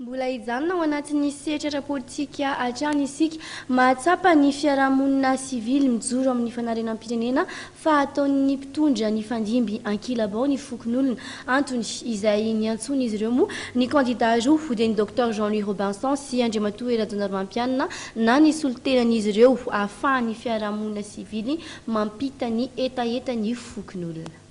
Mbola hijanona ao anatin'ny sehatra ara-politika hatrany isika. Mahatsapa ny fiarahamonina sivily mijoro amin'ny fanarenam-pirenena fa ataon'ny mpitondra nifandimby ankilabao ny fokonolona. Antony izay niantsoan'izy ireo moa ny kandida roa dia ny Docteur Jean Louis Robinson sy Andriamatoa Hery Rajaonarimampianina na ny solontenan'izy ireo ahafahan'ny fiarahamonina sivily mampita ny hetahetan'ny fokonolona.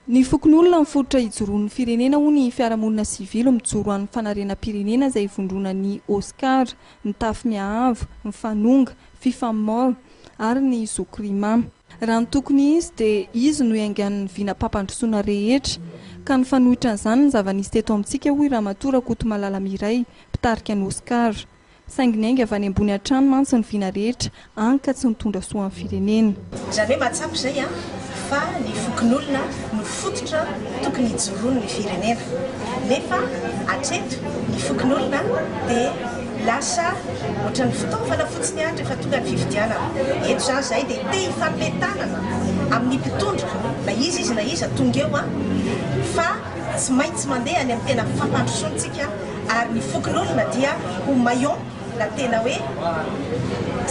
Ny fokonolona no fototra ijoroan'ny firenena hoy ny fiarahamonina sivily mijoro an'ny fanarenam-pirenena izay ivondronan'ny Oscar, ny Tafo Miahavo, ny Fanonga, Fifamor ary ny Zokrima. Raha ny tokony izy dia izy no iaingan'ny vinam-pampandrosoana rehetra ka nifanohitra an'izany ny zava-nisy teto amintsika hoy Ramatoa Rakotomalala Mireille, mpitarika ny Oscar. Saingy niainga avy any ambony hatrany mantsy ny vina rehetra, hany ka tsy nitondra soa an'ny firenena. Izany hoe mahatsapa izay an, fa ny fokonolona no fototra tokony hijoroan'ny firenena. Nefa hatreto ny fokonolona dia lasa ohatran'ny fitaovana fotsiny ihany rehefa tonga ny fifidianana. Eto izany izahay dia te hifanome tanana amin'ny mpitondra na iza izy na iza tonga eo an, fa tsy maintsy mandeha any amin'ny tena fampandrosoana isika. Ary ny fokonolona dia ho maillon na tena hoe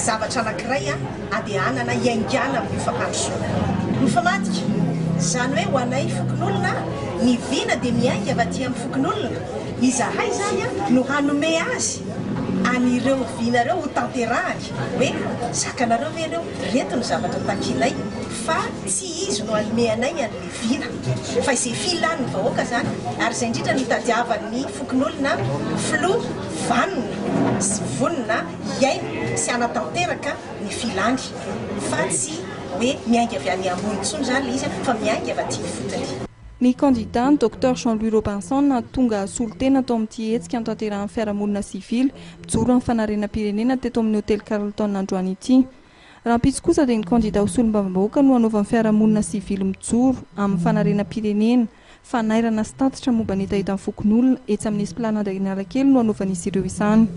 zavatra anankiray andehanana hiaingàna amin'io fampandrosoana io. Mifamadika, izany hoe ho anay fokonolona, ny vina dia miainga avy aty amin'ny fokonolona, izahay izany no hanome azy an'ireo vina ireo ho tanterahany, hoe zakanareo ve ireo, ireto ny zavatra takianay, fa tsy izy no hanome anay an'ilay vina fa izay filan'ny vahoaka izany ary izay indrindra no itadiavan'ny fokonolona filoha vanona sy vonona hihaino sy hanatanteraka ny filany fa tsy hoe miainga avy any ambony intsony izany ilay izy fa miainga avy aty ifotony. Ny kandidà, ny Docteur Jean Louis Robinson, tonga solontena tao amin'ity hetsika notanterahan'ny fiarahamonina sivily mijoro amin'ny fanarenam-pirenena teto amin'ny hotely Carlton androany ity. Rahampitso kosa dia ny kandida ho solombavambahoaka no hanaovan'ny fiarahamonina sivily mijoro amin'ny fanarenam-pirenena, fanairana sy tatitra momba ny hetahetan'ny fokonolona etsy amin'ny Esplanade Analakely no hanaovan'izy ireo izany.